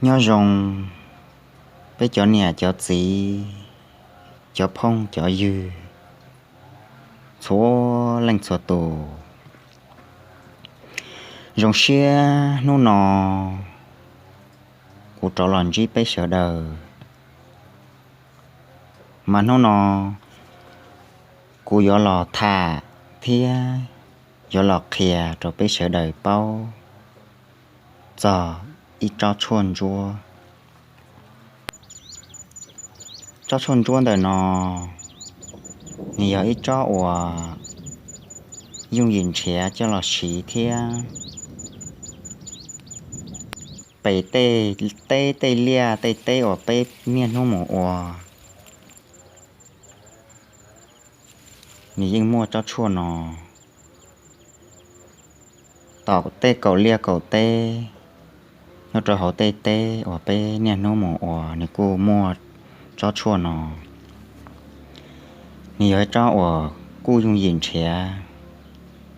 Nyob zoo peb cov niam cov txiv, cov phooj cov ywg, txhua leej txhua tus. Zoo siab hnub no kuv rov los ntsib peb sawv daws. Mas hnub no kuv yuav los tham thiab yuav los qhia rau peb sawv daws paub txog ib tsob tshuaj ntsuab. Tsob tshuaj ntsuab ntawm no nws yog ib tsob uas yooj yim nrhiav coj los siv thiab pem tej teb tej liaj tej teb uas peb niaj hnub mus ua, nws yeej muaj tsob tshuaj no. Tom tej kaum liaj kaum teb nyob rau hauv tej teb uas peb niaj hnub mus ua nws kuj muaj tsob tshuaj no. Nws yog ib tsob uas kuj yooj yim nrhiav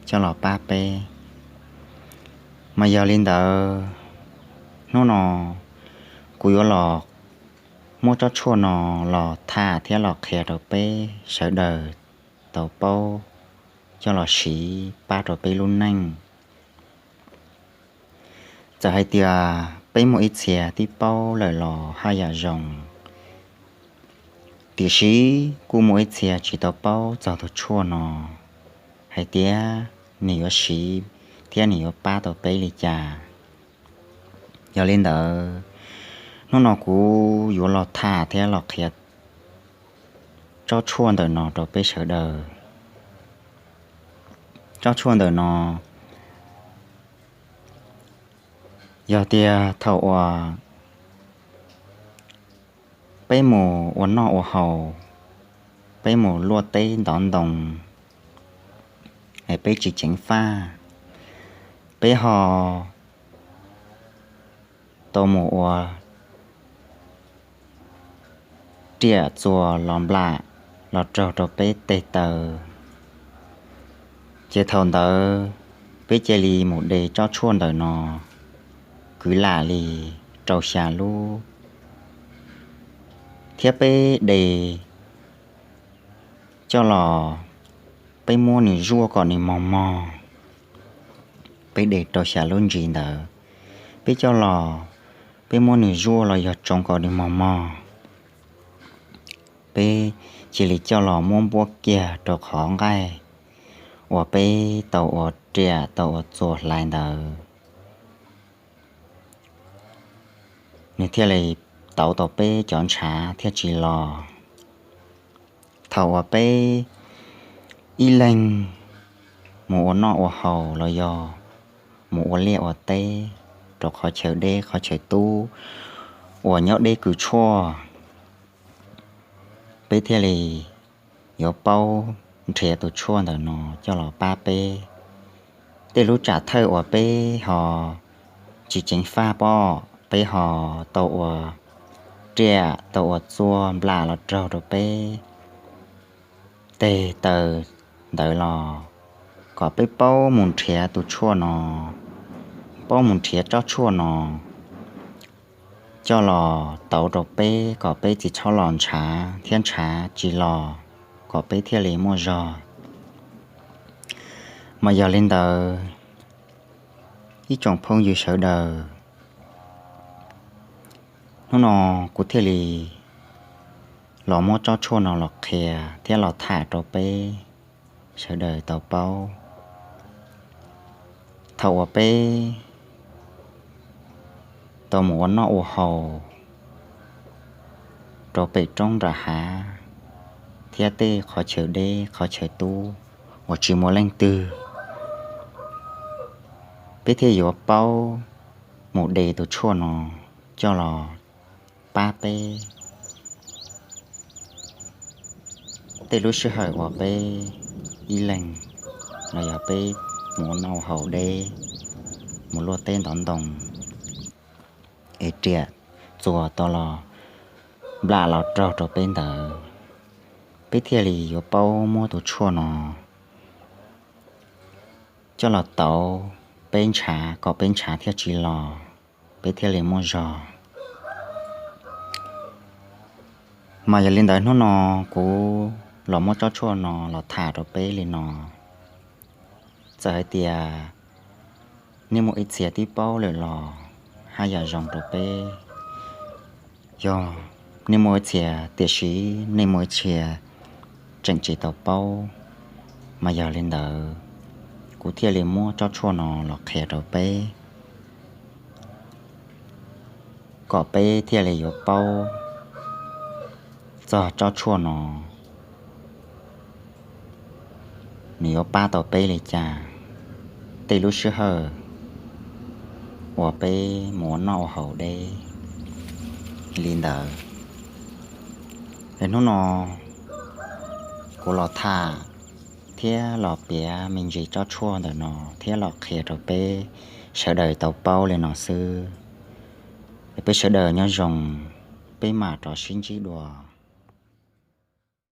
coj los pab peb. Mas yog li ntawd, hnub no kuv yuav los muab tsob tshuaj no los tham thiab los qhia rau peb sawv daws tau paub coj los siv pab rau peb lub neej. Txawm hais tias peb muaj ib txhia twb paub lawm los haj yam zoo, tiam sis kuj muaj ib txhia tsis tau paub txog tus tshuaj no hais tias nws yuav siv thiab nws yuav pab tau peb li cas. Yog li ntawd, hnub no kuv yuav los tham thiab los qhia tsob tshuaj ntawm no rau peb sawv daws. Tsob tshuaj ntawm no yog tias thaum uas peb mus ua noj ua haus, peb mus luaj teb ntov ntoo, es peb tsis ceev faj, peb ho tau mus ua riam txuas los nplam los raug rau peb tes taw. Ces thaum ntawd peb cia li mus de tsob tshuaj ntawm no kwv lam li rau xya lub, thiab peb de coj los, peb muab nws zuaj kom nws mos mos, peb de rau xya lub ntsis ntawd, peb coj los, peb muab nws zuaj los yog tsoo kom nws mos mos, peb cia li coj los muab npuab kiag rau qhov nqaij uas peb tau ua riam tau ua txuas hlais ntawd, nws thiaj li tauv tau peb cov ntshav thiaj tsis los. Thaum uas peb ib leeg mus ua noj ua haus los yog mus ua liaj ua teb rau qhov chaw deb qhov chaw tub uas nyob deb kws tshuaj, peb thiaj li yuav paub nrhiav tus tshuaj ntawm no coj los pab peb. Tej lub tsam thawj uas peb ho tsis ceev faj pob, peb ho tau ua riam tau ua txuas nplam los raug rau peb tes taw ntawd los, kom peb paub mus nrhiav tus tshuaj no, paub mus nrhiav tsob tshuaj no coj los tauv rau peb kom peb tsis txhob los ntshav thiab ntshav tsis los, kom peb thiaj li muaj zog. Mas yog li ntawd, ib tsoom phooj ywg sawv daws, hnub no kuv thiaj li los muab tsob tshuaj no los qhia thiab los tham rau peb sawv daws tau paub. Thaum uas peb tau mus ua noj ua haus rau pem roob nram hav thiab tej qhov chaw deb qhov chaw tub uas tsis muaj leej twg, peb thiaj yuav paub mus de tus tshuaj no coj los pab peb. Tej lub sij hawm uas peb ib leeg los yog peb mus ua noj ua haus deb, mus luaj teb ntov ntoo, es riam txuas tau los nplam los raug rau peb ntawd, peb thiaj li yuav paub muab tus tshuaj no coj los tauv peb ntshav kom peb ntshav thiaj tsis los, peb thiaj li muaj zog. Mas yog li ntawd hnub no kuv los muab tsob tshuaj no los tham rau peb li no. Txawm hais tias nej muaj ib txhia twb paub lawm los haj yam zoo rau peb. Yog nej muaj ib txhia, tiam sis nej muaj ib txhia tseem tsis tau paub, mas yog li ntawd kuv thiaj li muab tsob tshuaj no los qhia rau peb, kom peb thiaj li yuav paub txog tsob tshuaj no nws yuav pab tau peb li cas tej lub sij hawm uas peb mus ua noj ua haus deb li ntawd. Es hnub no kuv los tham thiab los piav me ntsis tsob tshuaj ntawm no thiab los qhia rau peb sawv daws tau paub li no xwb. Es peb sawv daws nyob zoo, peb mam rov sib ntsib dua.